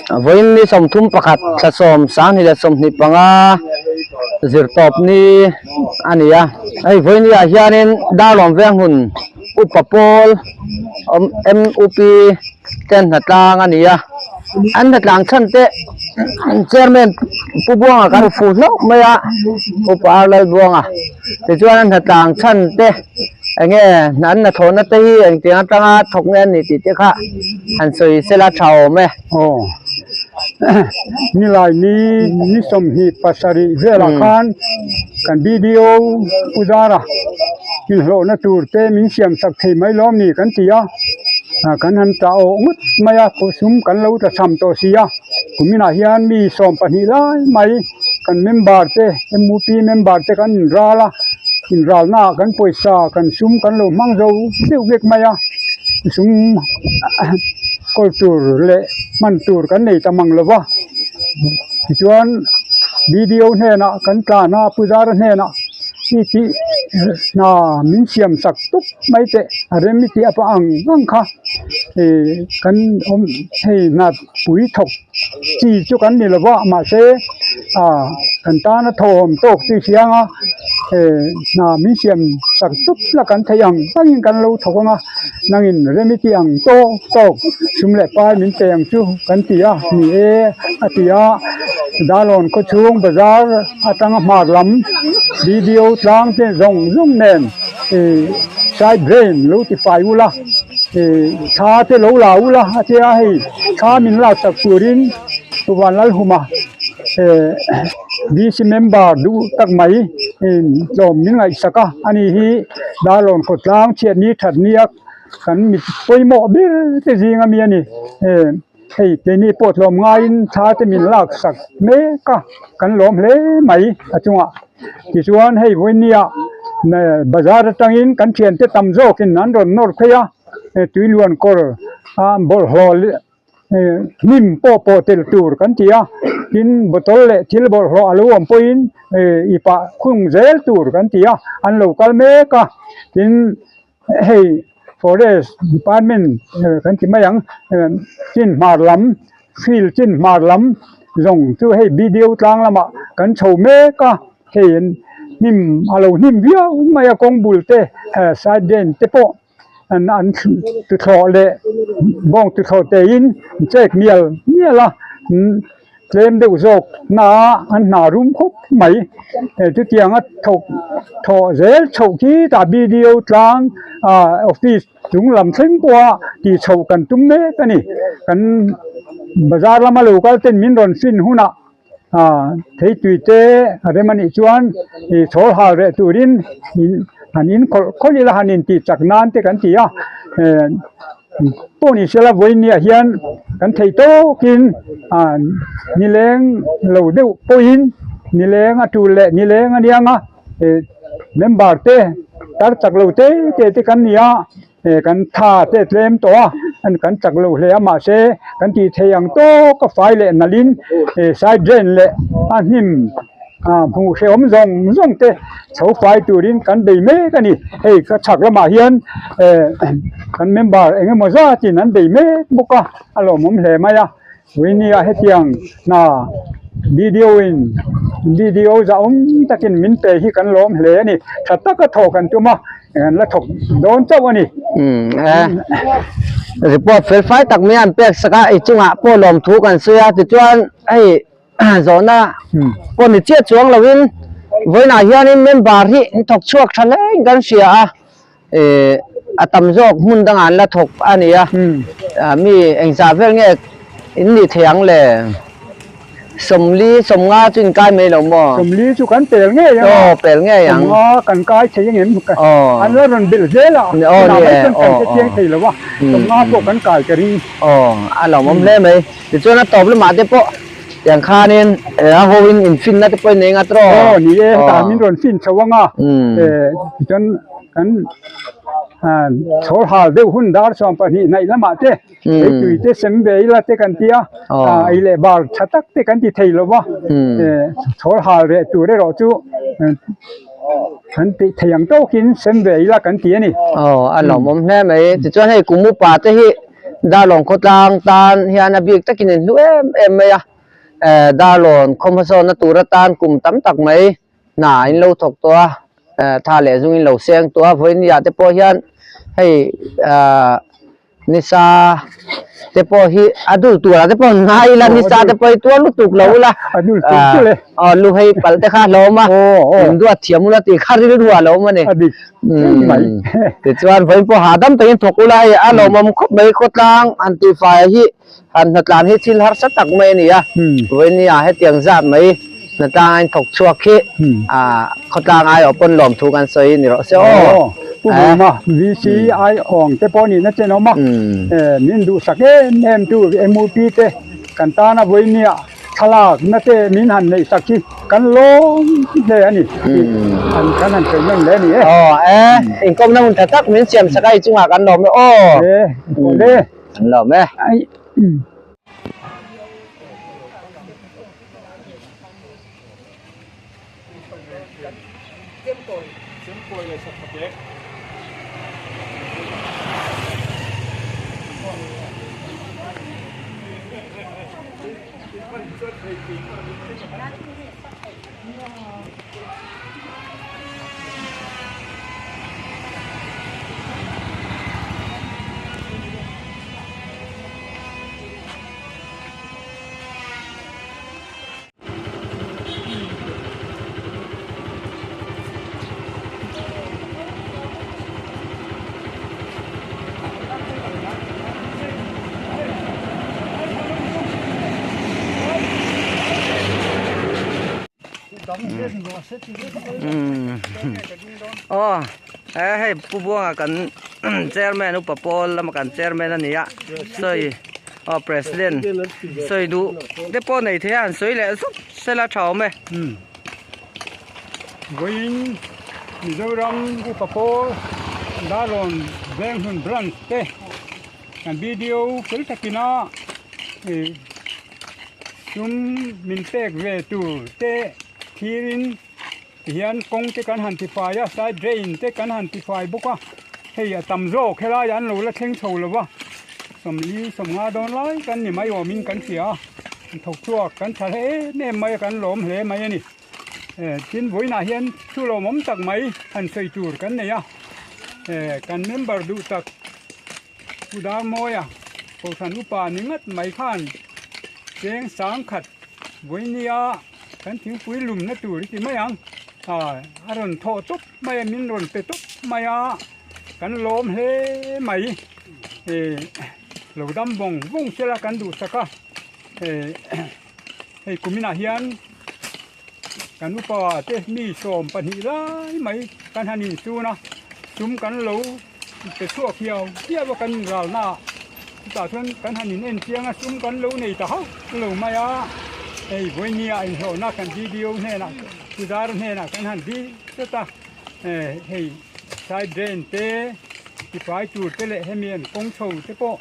Vawiin ni 31 thla 10 2025 zirtawp ni a ni a. Hei vawiin ni ah hianin Darlawm veng hun upa pawl MUP te an hnatlang a ni a. An hnatlang chhan te chairman Pu Buanga kan fu hlauh mai a, Upa Ar Lalbuanga. Tichuan an hnatlang chhan te eng nge an hnathawhna te hi engtiang atanga thawk nge an nih tih te kha han sawi sela tha awm e. Aw nilai ni ni 27 velah khan kan BDO Pu Zara inhlawhna tur te min siam sak thei mai lawm ni kan ti a, kan han tah awh ngawt mai a, sum kan lo tla cham tawh si a, kuminah hian mi 12 lai mai kan member te MUP member te kan inral a, inralnaah kan pawisa kan sum kan lo hmang zo deuh vek mai a, sum kawl tur leh hman tur kan nei ta mang lo va, tichuan BDO hnenah kan tlan a Pu Zara hnenah i tih hna min siam sak tup mai teh a rem i tih a pah ang ang kha ih kan awm hei hna pui thawk chi chu kan ni lo va mahse ah kan tana thawhawm tawk chu i hriang a eh hna min siam sak tup la kan theih ang angin kan lo thawk ang a nangin rem i tih ang tawk tawk sum leh pai min pe ang chu kan ti a ni e a ti a Dalawn khawchhung bazar atanga hmar lam BDO tlang te zawng zawng nen ih side drain lo ti fai ula ih thla te lo la ula a tia hei thla min lak sak turin Vanlalhuma eh DC member duh tak mai in tlawm min ngaihsak a ani hi Darlawn khawtlang chhiat ni that nia kan mit pawimawh ber te zing ami a ni eh hei keini pawh tlawm ngaiin thla te min lak sak mek a kan lawm hle mai a chungah tichuan hei vawinia bazar atangin kan thiante tam zawkin an rawn nawr phei a tuiluan kawr a bawlhhlawh hnim pawh pawh tel tur kan ti a tin bottle leh thil bawlhhlawh a lo awm pawhin ih pah khung zel tur kan ti a an lo kal mek a tin hei forest department kan ti mai ang chin hmar lam field chin hmar lam zawng chu hei BDO tlang lamah kan chho mek a hei hnim a lo hnim viau mai a kawng bul te side drain te pawh. An an tuthlawh leh bawng tuthlawh tein an chek mial mial a tlem deuh zawk na an hna rum khawp mai chutiang a thawk thawh zel chhoh khi tah BDO tlang ah office chung lam thleng pawha tih chhoh kan tum mek a ni kan bazar lama lo kal ten min rawn fin hunah Theitui te a rem anih chuan ih chhawl hal reh turin han in khawlh khawlh ila han intih chak nan te kan ti a pawh ni sela vawinia hian kan theih tawkin nileng lo deuh pawhin nileng a tul leh nileng a niang a member te tar chak lo te te te kan ni a. He kan tha te tlem tawh a, an kan chak lo hle a mahse kan tih thei ang tawk a fai leh nalhin side drain leh a hnim hmuh hrehawm zawng zawng te chho fai turin kan bei mek a ni. Hei ka chhak lamah hian kan member eng emaw zatin an bei mek bawk a, a lawmawm hle mai a. Winia hetiang hna video in video zahawm takin min pe hi kan lawm hle a ni. Tha taka thawh kan tum a. An la thawk dawn chauh a ni. Umm e. Report fel fai tak mai an pek sak a, i chungah pawh lawmthu kan sawi a, tichuan hei zawhna pawh ni chiah chuang lovin vawiinah hianin member hi an thawk chhuak tha hle in kan hria a, ih a tam zawk hmun dangah an la thawk a ni a, mi engzah vel nge in nih thei ang le? 40 50 chu in kai mai lo maw? 40 chu kan pel ngei ang a. Aw pel ngei ang. 50 kan kai thei ang em? Aw. An la rawn belh zel a. Aw ni e. Tunah mai chuan kan hre chiang thei lo a. 50 pawh kan kai ka ring. Aw a lawmawm hle mai. Tichuan a tawp lamah te pawh tiang khanin a ho in infinna te pawh in nei ngat rawh. Aw ni e hetah min rawn fin chho ang a. Tichuan kan chhawr hal deuh hun dar 12 hnaih lamah te. Theitui te sem ve ila te kan ti a, ei leh bar tha tak te kan ti thei lo va, chhawr hal reh tur erawh chu kan tih thei ang tawkin sem ve ila kan ti a ni. Aw, a lawmawm hle mai. Tichuan hei kum upa te hi Darlawn khawtlang tan hian a bik takin in hlu em em mai a, eh Darlawn khaw hmasawnna tur atan kum tam tak mai hna in lo thawk tawh a, eh tha leh zung in lo seng tawh a, vawinia te pawh hian hei ah Nisa te pawh hi a dul tur ah te pawh ngai ila nisa te pawh hi tuar lutuk lo ula a dul tur tur e aw lu hei palh te kha a hlawm a in duat thiam ula tih kha rilru a lo awm a ni a dik mai tichuan vawiin pawh hahdam takin thawk ula hei a lawmawm khawp mai khawtlang han tihfai hi han hnatlan hi thil harsa tak mai a ni a vawiin ah hetiang zat mai hnatlang a in thawk chhuak hi khawtlang aiawh pawn lawmthu kan sawi ni rawh se aw. Pu Buma VC awng te pawh nihna chen a awm a, min duhsak em em tu MUP te kan tana vawinia thlalakna te min han neihsak hi kan lawm hle a ni tih kan han sawi nawn leh a ni e. Aw e, inkawmna hun tha tak min siamsak a i chungah kan lawm e aw. E, awle. Kan lawm e. Aw he hei Pu Buanga kan chairman upa pawl lama kan chairman a ni a sawi aw president sawi duh te pawh nei thei a an sawi leh zuk sela tha awm e. Vawiin Mizoram upa pawl Darlawn Venghlun branch te kan video fel takina ih Sum min pek ve tur te thirin tihian kawng te kan han tifai a side drain te kan han tifai bawk a hei a tam zawk helai an lo la thleng chho lo va sawmli sawmnga dawn lai kan ni mai awmin kan hria a thawk chhuak kan tha hle em em mai a kan lawm hle mai a ni tin vawiinah hian thu lawmawm tak mai han sawi tur kan nei a kan member duh tak. Pu Darmawia Kohhran upa ni ngat mai khan cheng sang khat vawinia kan thingpui lumna tur i ti mai ang a rawn thawh tawp mai a min rawn pe tawp mai a kan lawm hle mai lo dam vawng vawng sela kan duhsak a hei kuminah hian kan upa te mi 12 lai mai kan han inchun a sum kan lo pe chhuak hiau hiau a kan inral na ah chutah chuan kan han in en chiang a sum kan lo nei ta hauh lo mai a hei vawinia inhlawhna kan video hnenah puzar hnenah kan han dil zet a hei side drain te tifai tur te leh hemi an kawng chho te pawh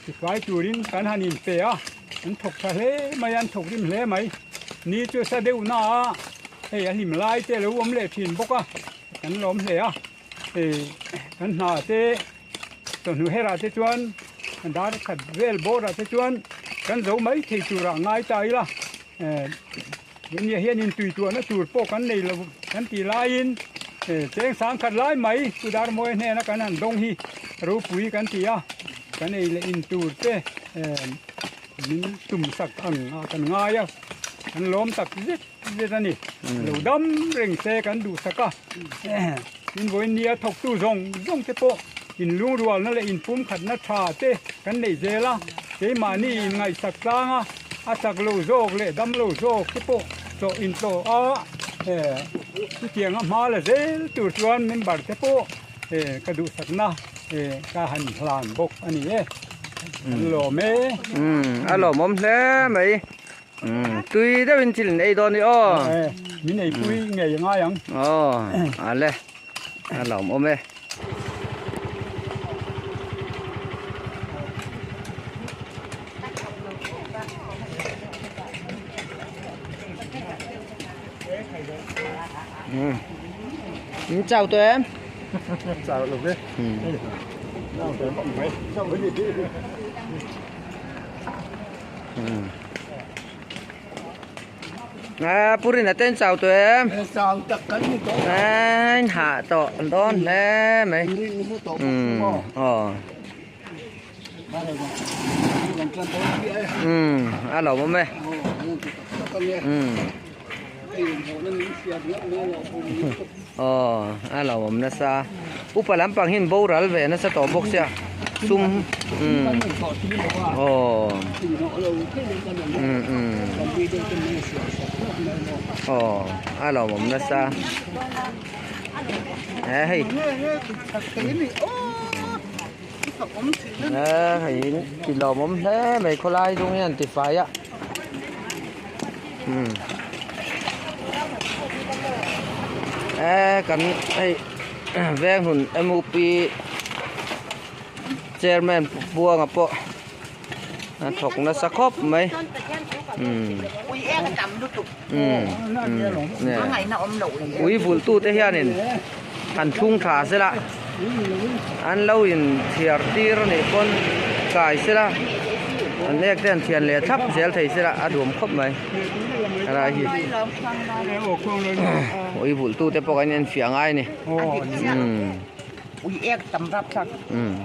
tifai turin kan han inpe a an thawk tha hle mai a an thawk rim hle mai ni chu sa deuh na a hei a hlim lai te a lo awm leh thin bawk a. Kan lawm hle a, hei kan hna te chawhnu herah te chuan dar khat vel bawrah te chuan kan zo mai thei turah ngai ta ila tunah hianin tui tuahna tur pawh kan nei lo kan tih laiin cheng sang khat lai mai chu Darmawia hnena kan han dawng hi ropui kan ti a, kan ei leh in tur te min tum sak ang ah kan ngai a, kan lawm tak zet. Zet a ni. Lo dam reng se kan duhsak a. Tin vawiin nia thawktu zawng zawng te pawh inlungrualna leh inpumkhatna tha te kan neih zel a. Keimahni inngaihsak tlang a, a chak lo zawk leh dam lo zawk te pawh chawh intlawh a. Chutiang a hma la zel tur chuan member te pawh ka duhsakna ka han hlan bawk a ni e. Kan lawm e. A lawmawm hle mai. Tui deuhin thil in ei dawn ni aw. Min ei pui ngei a ngai ang. Aw ale a lawm awm e. Chào tụi em. Chào lục đi. À, Purin là tên chào tụi em. Anh hạ tọ đón lẽ mày. Ừ. Ờ. Ừ, alo bố mẹ. Ừ. Ờ, alo bố mẹ sa. Upa lampang hin boral ve nasa to bawk sia. Sum. Ừ. Ờ. Ừ ừ. Ờ, alo bố mẹ sa. Ê hei. Ê hei ti lawmawm hle mai khawlai dung hian ti fai a. Umm. Ê kan hei veng hun MUP chairman Buanga pawh a thawk nasa khawp mai. Umm. Umm umm ui vulh tute hianin han thlung tha sela an lo in thiar tir a nih pawn kai sela an ek te an thian leh thlap zel thei sela a duam khawp mai helai hi ui vulh tute pawh kan enfiah ngai a ni umm.